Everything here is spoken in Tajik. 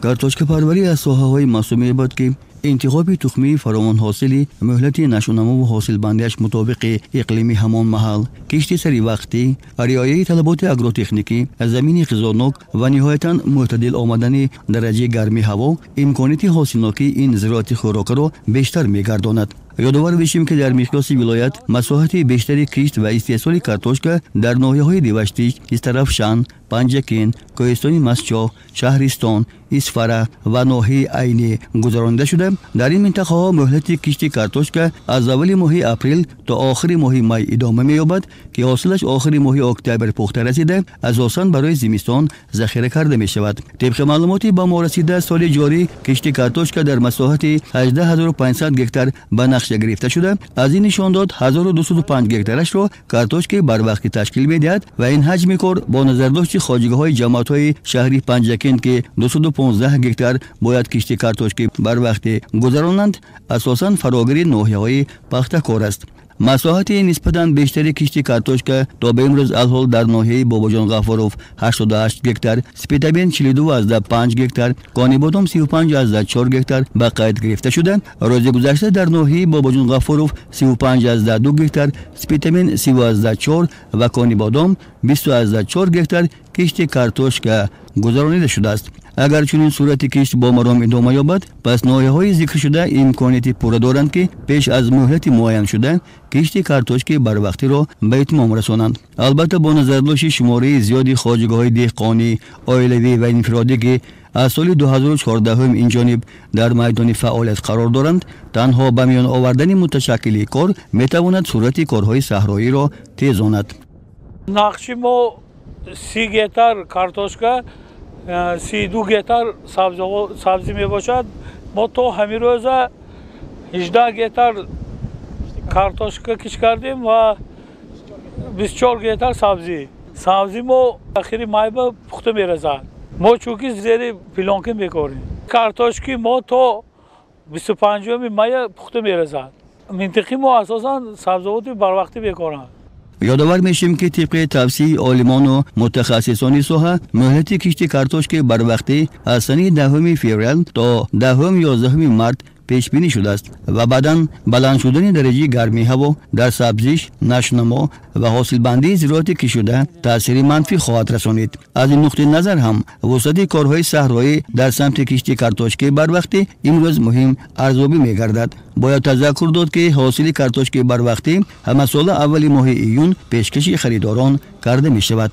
Картошкапарварӣ аз соҳаҳои маҳсуб меёбад, ки интихоби тухмии фаровонҳосили муҳлати нашъунамову ҳосилбандиаш мутобиқи иқлими ҳамон маҳал, кишти саривақтӣ, риояи талаботи агротехникӣ, замини ғизонок ва ниҳоятан мӯътадил омадани дараҷаи гармии ҳаво имконияти ҳосилнокии ин зироати хӯрокаро бештар мегардонад. Ёдовар бишем, ки дар миқёси вилоят масоҳати бештари кишт ва истеҳсоли картошка дар ноҳияҳои Деваштич, Истаравшан, Панҷакент, Кӯҳистони Мастчоҳ, Шаҳристон, Исфара ва ноҳияи Айнӣ гузаронида шуда, дар ин минтақаҳо муҳлати кишти картошка аз аввали моҳи апрел то охири моҳи май идома меёбад, ки ҳосилаш охири моҳи октябр пухта расида, асосан барои зимистон захира карда мешавад. Тибқи маълумоти ба мо расида, соли ҷорӣ кишти картошка дар масоҳати 18 500 гектар ба нақша гирифта шуда, аз ин нишондод 1205 гектарашро картошкаи барвақтӣ ташкил медиҳад ва ин ҳаҷми кор бо назардошти хоҷагиҳои ҷамоатҳои шаҳри Панҷакент, ки 215 гектар бояд кишти картошки барвақтӣ гузаронанд, асосан фарогири ноҳияҳои Пахтакор аст. Масоҳати нисбатан бештари кишти картошка то ба имрӯз алҳол дар ноҳияи Бобоҷон Ғафуров 88 гектар, Спитамен 42,5 гектар, Конибодом 35,4 гектар ба қайд гирифта шуда, рӯзи гузашта дар ноҳияи Бобоҷон Ғафуров 35,2 гектар, Спитамен 30,4 ва Конибодом 20,4 гектар кишти картошка гузаронида шудааст. Агар чунин сурати кишт бо маром идома ёбад, пас ноҳияҳои зикршуда имконияти пурра доранд, ки пеш аз муҳлати муайяншуда кишти картошки барвақтиро ба итмом расонанд. Албатта, бо назардошти шумораи зиёди хоҷагиҳои деҳқонӣ, оилавӣ ва инфиродӣ, ки аз соли 2014 инҷониб дар майдони фаъолият қарор доранд, танҳо ба миён овардани муташаккили кор метавонад суръати корҳои саҳроиро тезонад. Нақши мо 30 гектар картошка, 32 гектар сабзӣ мебошад. Мо то ҳамин рӯза 18 гектар картошка кишт кардем ва 24 гектар сабзӣ. Сабзӣ мо ахири майба пухта мерасад. Мо чунки зери плёнка мекорем. Картошки мо то 25-уми мая пухта мерасад. Минтиқи мо асосан сабзавоти барвақтӣ мекоранд. Ёдовар мешем, ки тибқи тавсияи олимону мутахассисони соҳа, муҳлати кишти картошки барвақтӣ аз санаи 10 феврал то 10-11 март пешбинӣ шудааст ва баъдан баланд шудани дараҷаи гармии ҳаво дар сабзиш, нашъунамо ва ҳосилбандии зироати киштшуда таъсири манфӣ хоҳад расонид. Аз ин нуқтаи назар ҳам вусъати корҳои саҳроӣ дар самти кишти картошкаи барвақтӣ имрӯз муҳим арзёбӣ мегардад. Бояд тазаккур дод, ки ҳосили картошкаи барвақтӣ ҳамасола аввали моҳи июн пешкаши харидорон карда мешавад.